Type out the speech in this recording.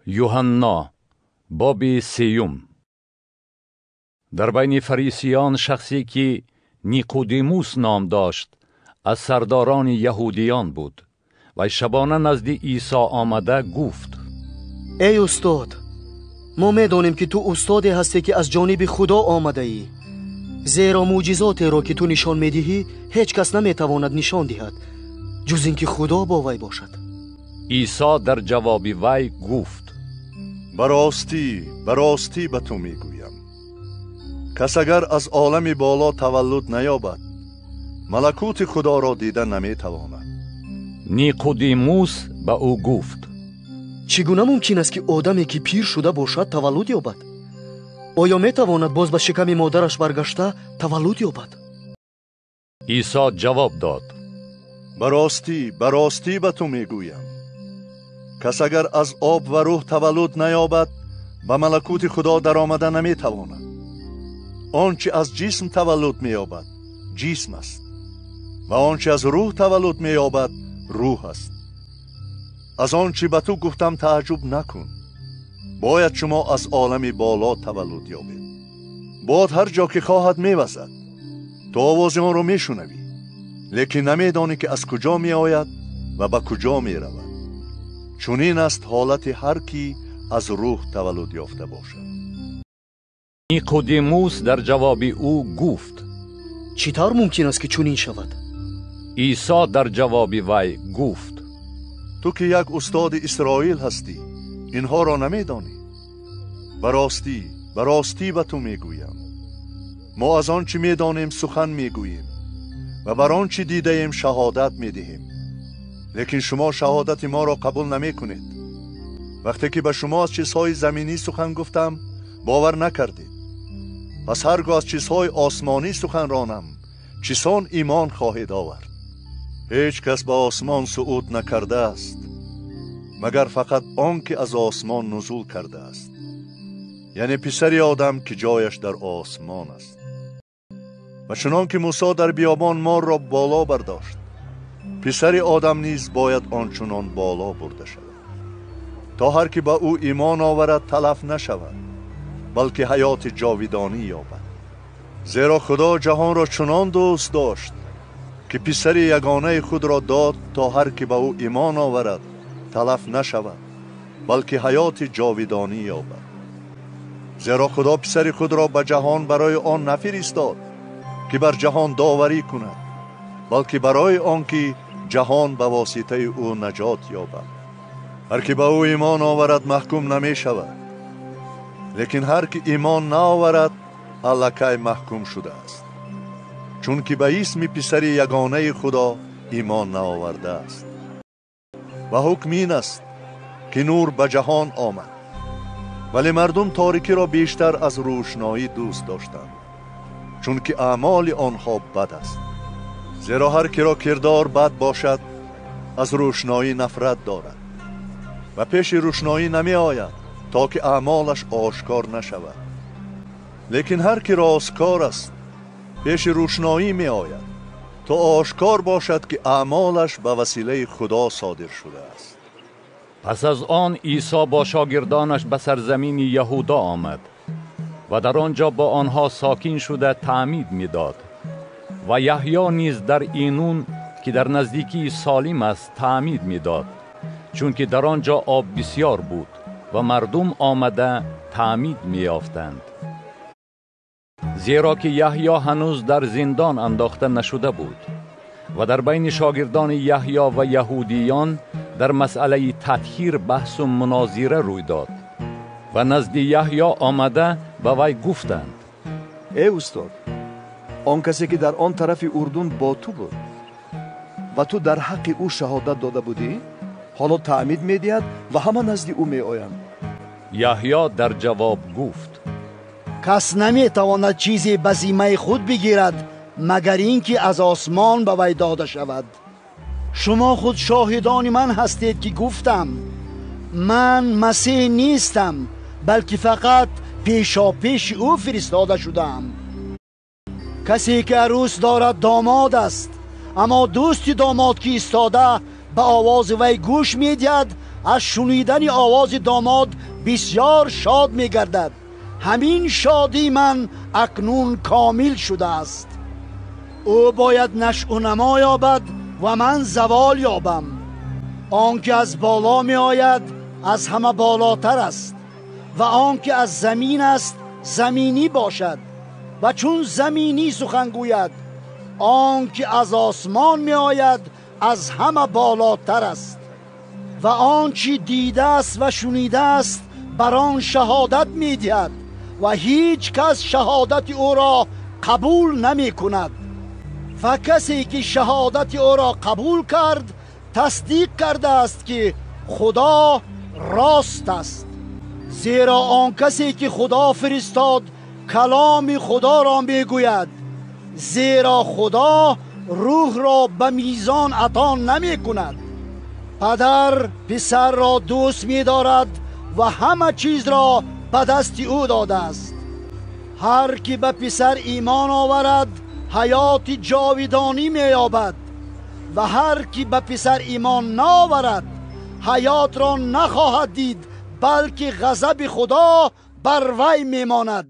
Юҳанно, боби сеюм. Дар байни фарисиён шахсе ки Никодимус ном дошт, аз сардорони яҳудиён буд. Вай шабона назди Исо омада гуфт: Эй устод, мо медонем ки ту устоде ҳастӣ ки аз ҷониби Худо омадаӣ, зеро мӯъҷизотеро ки ту нишон медиҳӣ ҳеҷ кас наметавонад нишон диҳад, ҷуз ин ки Худо бо вай бошад. Исо дар ҷавоби вай гуфт: Ба ростӣ, ба ростӣ ба ту мегӯям, кас агар аз олами боло таваллуд наёбад, малакути Худоро дида наметавонад. Никодимус ба ӯ гуфт: Чӣ гуна мумкин аст ки одаме ки пир шуда бошад таваллуд ёбад? Оё метавонад боз ба шиками модараш баргашта таваллуд ёбад? Исо ҷавоб дод: Ба ростӣ, ба ростӣ ба ту мегӯям, кас агар аз об ва рӯҳ таваллуд наёбад, ба малакути Худо даромада наметавонад. Он чи аз ҷисм таваллуд меёбад, ҷисм аст, ва он чи аз рӯҳ таваллуд меёбад, рӯҳ аст. Аз он чи ба ту гуфтам тааҷҷуб накун. Бояд шумо аз олами боло таваллуд ёбед. Бод ҳар ҷо ки хоҳад мевазад, ту овози онро мешунавӣ, лекин намедонӣ ки аз куҷо меояд ва ба куҷо меравад. Чунин аст ҳолати ҳар кӣ аз рӯҳ таваллуд ёфта бошад. Никодимус дар ҷавоби ӯ гуфт: Чӣ тавр мумкин аст ки чунин шавад? Исо дар ҷавоби вай гуфт: Ту ки як устоди Исроил ҳастӣ, инҳоро намедонӣ? Ба ростӣ, ба ростӣ ба ту мегӯям, мо аз он чӣ медонем сухан мегӯем ва бар он чӣ дидаем шаҳодат медиҳем, лекин шумо шаҳодати моро қабул намекунед. Вақте ки ба шумо аз чизҳои заминӣ сухан гуфтам, бовар накардед. Пас ҳаргоҳ аз чизҳои осмонӣ сухан ронам, чисон имон хоҳед овард? Ҳеҷ кас ба осмон суъуд накардааст, магар фақат он ки аз осмон нузул кардааст, яъне писари одам ки ҷояш дар осмон аст. Ва чунон ки Мусо дар биёбон морро боло бардошт, писари одам низ бояд ончунон боло бурда шавад, то ҳар ки ба ӯ имон оварад талаф нашавад, балки ҳаёти ҷовидонӣ ёбад. Зеро Худо ҷаҳонро чунон дӯст дошт ки писари ягонаи худро дод, то ҳар ки ба ӯ имон оварад талаф нашавад, балки ҳаёти ҷовидонӣ ёбад. Зеро Худо писари худро ба ҷаҳон барои он нафиристод ки бар ҷаҳон доварӣ кунад, балки барои он ки ҷаҳон ба воситаи ӯ наҷот ёбад. Ҳар ки ба ӯ имон оварад маҳкум намешавад, лекин ҳар ки имон наоварад аллакай маҳкум шудааст, чунки ба исми писари ягонаи Худо имон наовардааст. Ва ҳукм ин аст ки нур ба ҷаҳон омад, вале мардум торикиро бештар аз рӯшноӣ дӯст доштанд, чунки аъмоли онҳо бад аст. Зеро ҳар киро кирдор бад бошад, аз рӯшноӣ нафрат дорад ва пеши рӯшноӣ намеояд, то ки аъмолаш ошкор нашавад. Лекин ҳар ки росткор аст, пеши рӯшноӣ меояд, то ошкор бошад ки аъмолаш ба василаи Худо содир шудааст. Пас аз он Исо бо шогирдонаш ба сарзамини Яҳудо омад ва дар он ҷо бо онҳо сокин шуда таъмид медод. Ва Яҳё низ дар Инун ки дар наздикии Солим аст таъмид медод, чунки дар он ҷо об бисёр буд ва мардум омада таъмид меёфтанд. Зеро ки Яҳё ҳанӯз дар зиндон андохта нашуда буд ва дар байни шогирдони Яҳё ва яҳудиён дар масъалаи татҳир баҳсу мунозира рӯй дод. Ва назди Яҳё омада ба вай гуфтанд: Эй устод, он касе ки дар он тарафи Урдун бо ту буд ва ту дар ҳаққи ӯ шаҳодат дода будӣ, ҳоло таъмид медиҳад ва ҳама назди ӯ меоянд. Яҳё дар ҷавоб гуфт: Кас наметавонад чизе ба зиммаи худ бигирад, магар ин ки аз осмон ба вай дода шавад. Шумо худ шоҳидони ман ҳастед ки гуфтам ман Масеҳ нестам, балки фақат пешопеши ӯ фиристода шудаам. Касе ки арӯс дорад домод аст, аммо дӯсти домод ки истода ба овози вай гӯш медиҳад, аз шунидани овози домод бисёр шод мегардад. Ҳамин шодии ман акнун комил шудааст. Ӯ бояд нашъунамо ёбад ва ман завол ёбам. Он ки аз боло меояд, аз ҳама болотар аст, ва он ки аз замин аст, заминӣ бошад, ва чун заминӣ сухан гӯяд. Он ки аз осмон меояд, аз ҳама болотар аст, ва он чи дидааст ва шунидааст, бар он шаҳодат медиҳад, ва ҳеҷ кас шаҳодати ӯро қабул намекунад. Ва касе ки шаҳодати ӯро қабул кард, тасдиқ кардааст, ки Худо рост аст. Зеро он касе ки Худо фиристод, каломи Худоро мегӯяд, зеро Худо рӯҳро ба мизон ато намекунад. Падар писарро дӯст медорад ва ҳама чизро ба дасти ӯ додааст. Ҳар ки ба писар имон оварад, ҳаёти ҷовидонӣ меёбад, ва ҳар ки ба писар имон наоварад, ҳаётро нахоҳад дид, балки ғазаби Худо бар вай мемонад.